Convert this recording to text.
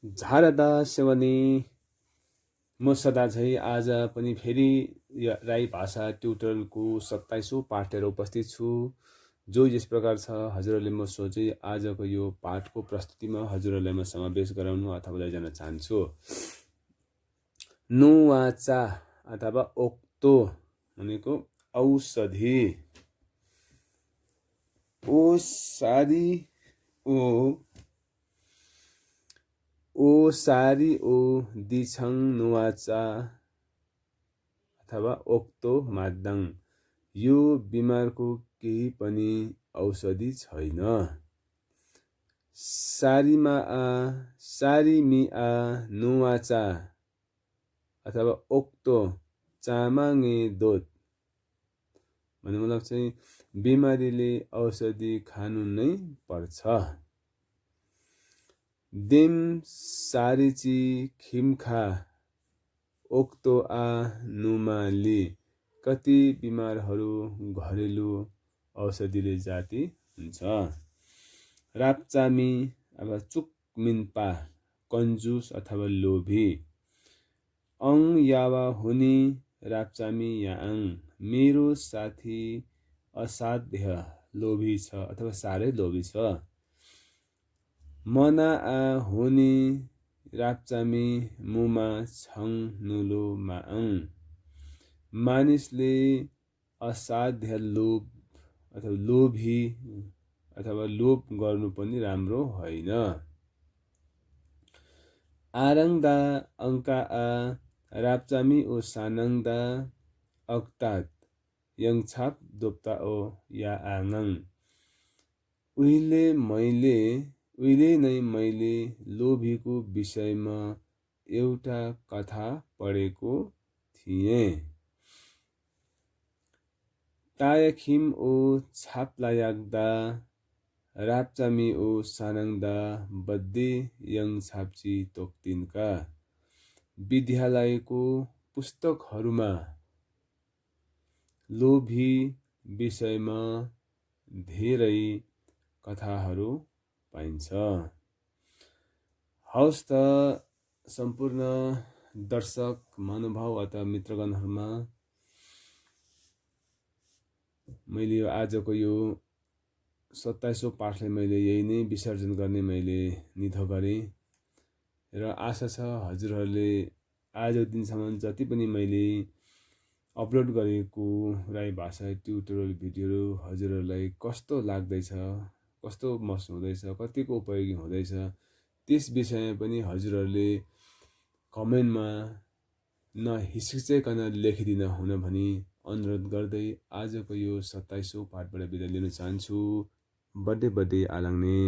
झारदा सेवनी म सदा झै आज पनि फेरि राई भाषा ट्युटोरियलको 27औं पाठ लिएर उपस्थित छु, जो यस प्रकार छ। हजुरहरूले म सोचे आजको यो पाठको प्रस्तुतिमा हजुरहरूलाई म समावेश गराउनु अथवा लैजान चाहन्छु। नुवाचा अथवा ओक्तो भनेको औषधि। ओ सारी ओ दिछङ नुवाचा अथवा ओक्तो माद्दाङ। यो बिमारको केही पनि औषधि छैन। सारीमिआ नुवाचा अथवा ओक्तो चामाङे दोत। भन्ने मतलब चाहिँ बिमारीले औषधि खानु नै पर्छ। दिम सारिची खिमखा ओक्तो आ नुमाली। कति बिमारहरू घरेलु औषधिले जाती हुन्छ। राप्चामी अब चुकमिन्पा कन्जुस अथवा लोभी। अङ यावा हुनी राप्चामी याङ। मेरो साथी असाध्य लोभी छ अथवा साह्रै लोभी छ। मना आ हुनी राप्चामी मुमा छङ नुलो माअङ। मानिसले असाध्य लोभ अथवा लोभी अथवा लोभ गर्नु पनि राम्रो होइन। आरङदा अङ्का आ राप्चामी ओ सानङदा अक्तात यङछाप दोप्ता ओ या आङङ। उहिले नै मैले लोभीको विषयमा एउटा कथा पढेको थिएँ। तायाखिम ओ छाप्लायाग्दा राप्चामी ओ सानङदा बद्दे यङछाप्ची तोक्तिनका। विद्यालयको पुस्तकहरूमा लोभी विषयमा धेरै कथाहरू पाइन्छ। हवस् त सम्पूर्ण दर्शक महानुभाव अथवा मित्रगणहरूमा मैले आजको यो 27औं पाठलाई मैले यही नै विसर्जन गर्ने मैले निधो गरेँ र आशा छ हजुरहरूले आजको दिनसम्म जति पनि मैले अपलोड गरेको राई भाषा ट्युटोरियल भिडियोहरू हजुरहरूलाई कस्तो लाग्दैछ, कस्तो महसुस हुँदैछ, कतिको उपयोगी हुँदैछ, त्यस विषयमा पनि हजुरहरूले कमेन्टमा नहिचकिचाइकन लेखिदिन हुन भनी अनुरोध गर्दै आजको यो 27औं पाठबाट बिदा लिन चाहन्छु। बड्डे आलाङ्ने।